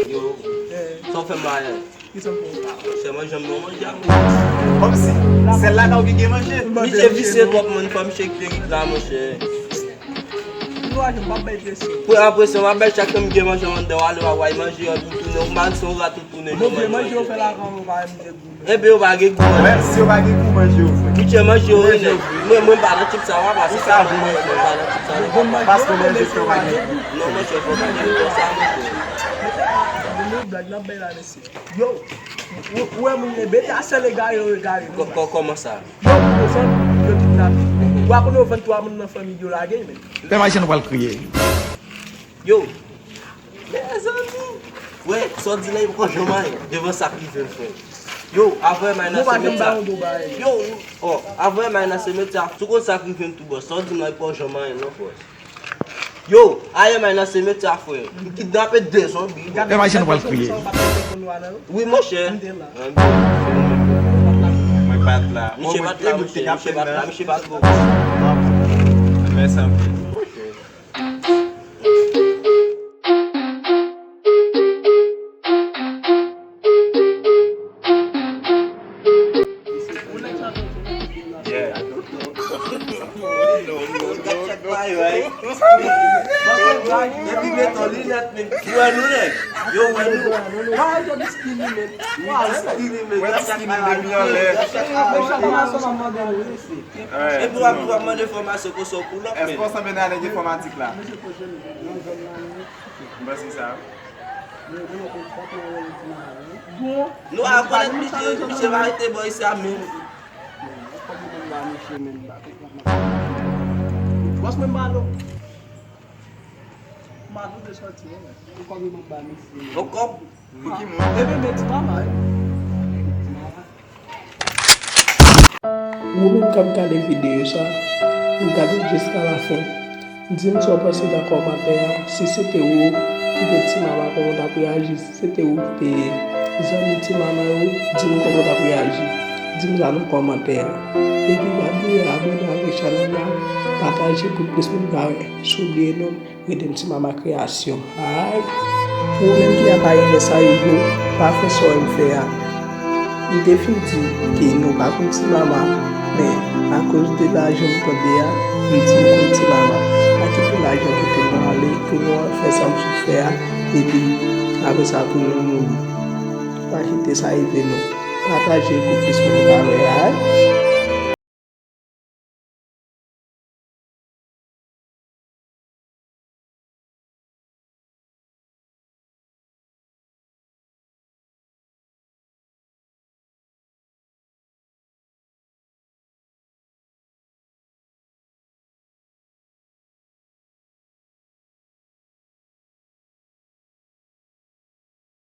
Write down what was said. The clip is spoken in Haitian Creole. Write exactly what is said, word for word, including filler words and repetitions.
Yo, sa w fè m la yè? Ki sa m fè w? Monchè, manje m non, manje a mwen. Kòmsi, sèl lakay ou ki gen manje? Misye visye twòp, man, fò misye kite rit la, monchè. Ou pa jwenn, m ap bay presyon. Pou an presyon, m ap bay chak tan m gen manje anndan, w ale w ap bay manje an, tou tounen, ou mal son rat, tou tounen. Bon, vye manje yo fè lakay ou pa menm gen gou. Enben, yo pa gen gou, manje. Wè, si yo pa gen gou, manje yo fre. Misye manje yo, wi, nèg. Mwen, mwen, m pa nan tip sa, w a pase sa, manje, mwen, mwen pa nan tip sa, nèg. Paske manje yo pa gen gou. Non, monchè, fò pa gen gou sa, monchè. Mesye, nou blag, n ap bay la, mesye. Yo, ou, ou wè moun yo, bete a sèl egare yo egare, kò-, kò-, kòman sa? Yo, pou yo fanmi, yo kidnape. Ou pa konn yo vann twa moun nan fanmi yo lage, men. Fè machine pral kriye. Yo, mezanmi. Frè, sa w di la, yo poko janm anyen devan sa k rive m, frè. Yo, avè m ay nan semetyè a. Yo, oh, avè m ay nan semetyè a, tou konn sa k rive m tou, bòs. Sa w di m la, yo poko janm anyen, non, frè. Yo, ayè m ay nan semetyè a, frè. M kidnape de zonbi. Fè machine pral kriye. Wi, monchè. Mwen pa t la. Misye pa t la, monchè. Misye pa t la, misye pa t la. Mèsi anpil. Yeah. Depi meton linèt, men, wè nou, nèg. Yo, wè nou. Wè skin li depi anlè. Epi w ap, w ap mande enfòmasyon konsa w pou lòt, men. Èske w sanble nan nèg enfòmatik la? M panse sa. Nou a konèt misye, misye pa rete bò isi a menm. Bòs mwen ba nou. M a doute sòti, wi. Ou kòb li mwen ba misye. Ou kòb? Pou ki moun? Epi men ti mama, wi. Ou menm k ap gade videyo sa, ou gade l jiska lafen. Di m sa w panse nan kòmantè a. Si se te ou ki te ti mama, kòman w t ap reyaji? Si se te ou ki te zanmi ti mama yo, di m kòman w t ap reyaji. Di m sa nan kòmantè a. Epi pa bliye abòne avèk chanèl la, pataje pou plis moun ka wè. Si w bliye non, Rete m Ti Mama Kreyasyon. Ay! Pou ou menm ki ap ayi lè sa rive w, pa fè sa w wè m fè a. M te fin di ke nou pa konn Ti Mama, men akoz de lajan m tande a, m di m konn Ti Mama. Pa kite lajan pote nou ale pou nou fè sa m sot fè a, epi apre sa pou nou mouri. Pa kite sa rive nou. Pataje pou plis moun ka wè a.